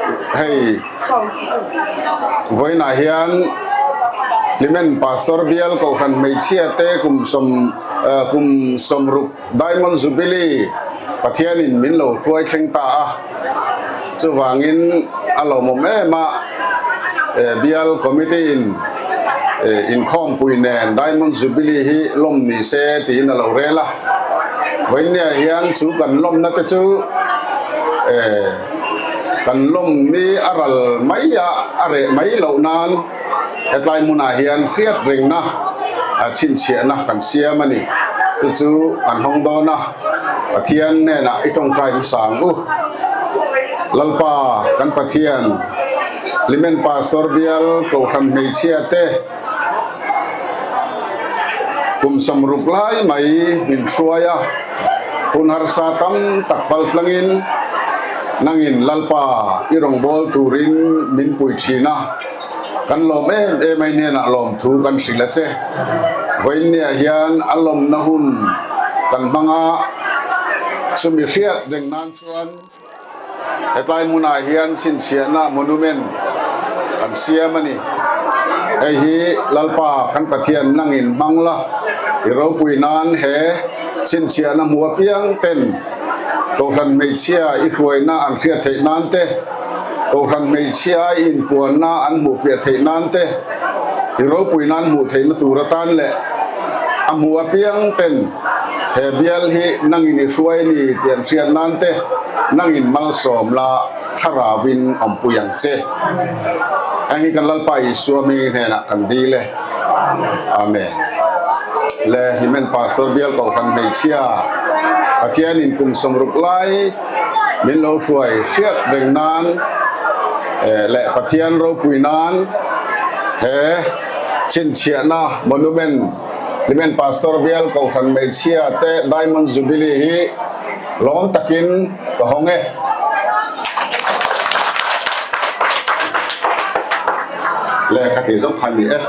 Hei vawiinah hian Hlimen Pastor Bial Kohhran hmeichhia te kum sawm kum sawmruk Diamond Jubilee Pathianin min lo hruai thleng ta a, chuvangin a lawmawm em a, Bial Committee in inkhawmpui nen Diamond Jubilee hi lawm ni se tiin a lo rel a. Vawiinniah hian chu kan lawmna te chu kan lawm ni a ral mai a, a reh mai loh nan hetlai hmunah hian hriat rengna chhinchhiahna kan siam a ni. Chu chu kan hawng dawn a, Pathian hnenah i tawngtai hmasa ang u. Lalpa kan Pathian, Hlimen Pastor Bial Kohhran hmeichhia te, Kum 60 lai mai min hruai a, hun harsa tam tak pal tlangin nangin Lalpa i rawngbâwl turin min pui thin a, kan lawm em em ai hnenah lawmthu kan hrilh a che. Vawiinniah hian a lawmna hun kan hmang a, chumi hriat reng nan chuan, Hetlai hmunah hian chhinchhiahna monument kan siam a ni. Hei hi Lalpa kan Pathian nangin hmang la, i ropui nan he chhinchhiahna hmu apiang ten Kohhran hmeichhia i hruaina an hriat theih nan te, Kohhran hmeichhia i inpuanna an hmuhfiah theih nan te, i ropui nan hmuh theihna tur atan leh a hmu apiang ten He bial hi nangin i hruai ni tih an hriat nan te nangin malsawm la thlaravin awmpui ang che. Heng hi kan Lalpa Isua hming hnenah kan dil e. Amen. Le Hlimen Pastor Bial Kohhran Hmeichhia Pathianin kum 60 lai min lo hruai hriat reng nan leh Pathian ropui nan he chhinchhiahna monument Hlimen Pastor Bial Kohhran Hmeichhia te Diamond Jubilee hi lawm takin ka hawng e. Lehkha tih zawng kha a ni e.